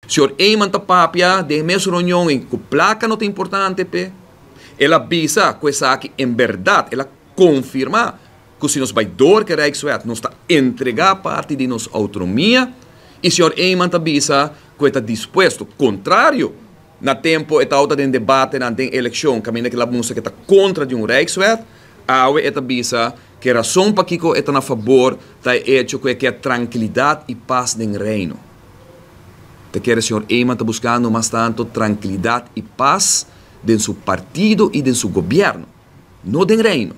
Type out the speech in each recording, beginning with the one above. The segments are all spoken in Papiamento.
Señor Eman ta papia den mes reunion ku plaka no ta importante p'e. El a bisa ku esaki en berdat, el a konfirmá ku si nos bai dor ku e Rijkswet nos ta entregá parti di nos outonomia i señor Eman ta bisa ku e ta dispuesto, kontrario na tempu e tabata den debatenan den elekshon kaminda ku el a mustra ku e ta kontra di un Rijkswet, awe e ta bisa ku e rason pakiko e ta na fabor ta e echo ku e ke trankilidat i pas den Reino. Ta kere señor Eman ta buskando mas tantu trankilidat i pas den su partido i den su gobièrnu, no den Reino.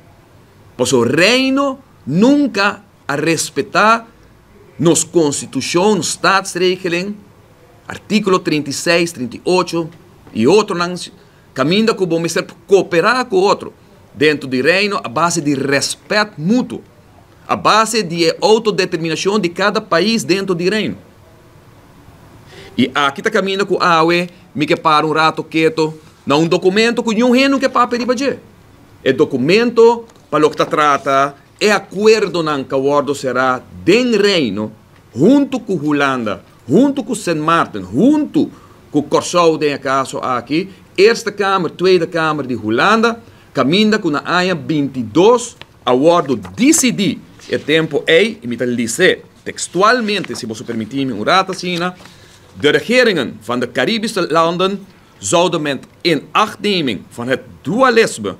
Pasobra Reino nunka a respetá nos Konstitushon, nos Staatsregeling, artíkulo 36, 38 i otronan, kaminda ku bo mester koperá ku otro dentro di Reino a base di rèspèt mutuo, a base di e outodeterminashon di kada pais dentro di Reino. I aki ta kaminda ku awe mi ke para un rato keto na un dokumento ku niun hende no ke papia riba dje. E dokumento pa loke ta trata e akuerdonan ku a wòrdu será den Reino huntu ku Hulanda, huntu ku Sint Maarten, huntu ku Kòrsou den e kaso aki, Eerste Kamer, Tweede Kamer di Hulanda, kaminda ku na aña 22 a wòrdu disidí e tempu ei, i mi ta lis'é tekstualmente si boso permití mi un rato asina, De regeringen van de Caribische landen zouden met inachtneming van het dualisme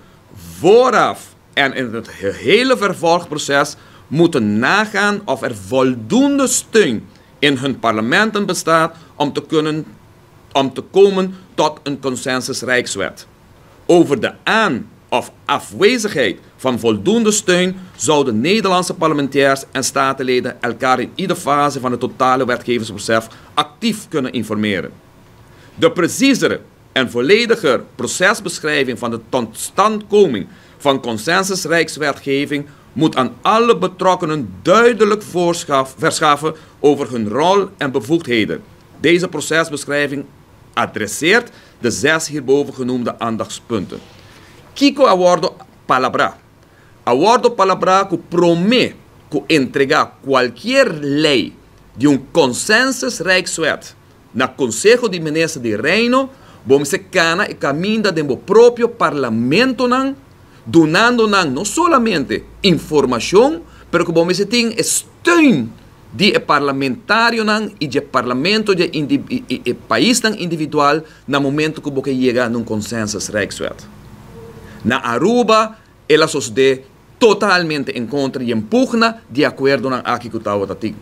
vooraf en in het gehele vervolgproces moeten nagaan of er voldoende steun in hun parlementen bestaat om te komen tot een consensus Rijkswet. Over de aan- of afwezigheid van voldoende steun zouden Nederlandse parlementairs en statenleden elkaar in iedere fase van het totale wetgevingsproces actief kunnen informeren. De preciezere en vollediger procesbeschrijving van de totstandkoming van consensus Rijkswetgeving moet aan alle betrokkenen duidelijk verschaffen over hun rol en bevoegdheden. Deze procesbeschrijving adresseert de zes hierboven genoemde aandachtspunten. Kiko a wòrdu palabrá? A wòrdu palabrá ku promé ku entregá kualkier lei di un consensus Rijkswet na Konseho di Minister di Reino, bo mester kana e kaminda den bo propio parlamentonan, dunando nan no solamente informashon, pero ku bo mester tin e steun di e parlamentarionan i di e parlamento di e paisnan individual na momento ku bo ke yega na un consensus Rijkswet. Na Aruba el a sosodé totalmente en kontra di e pugna di akuerdonan aki ku tabata tin.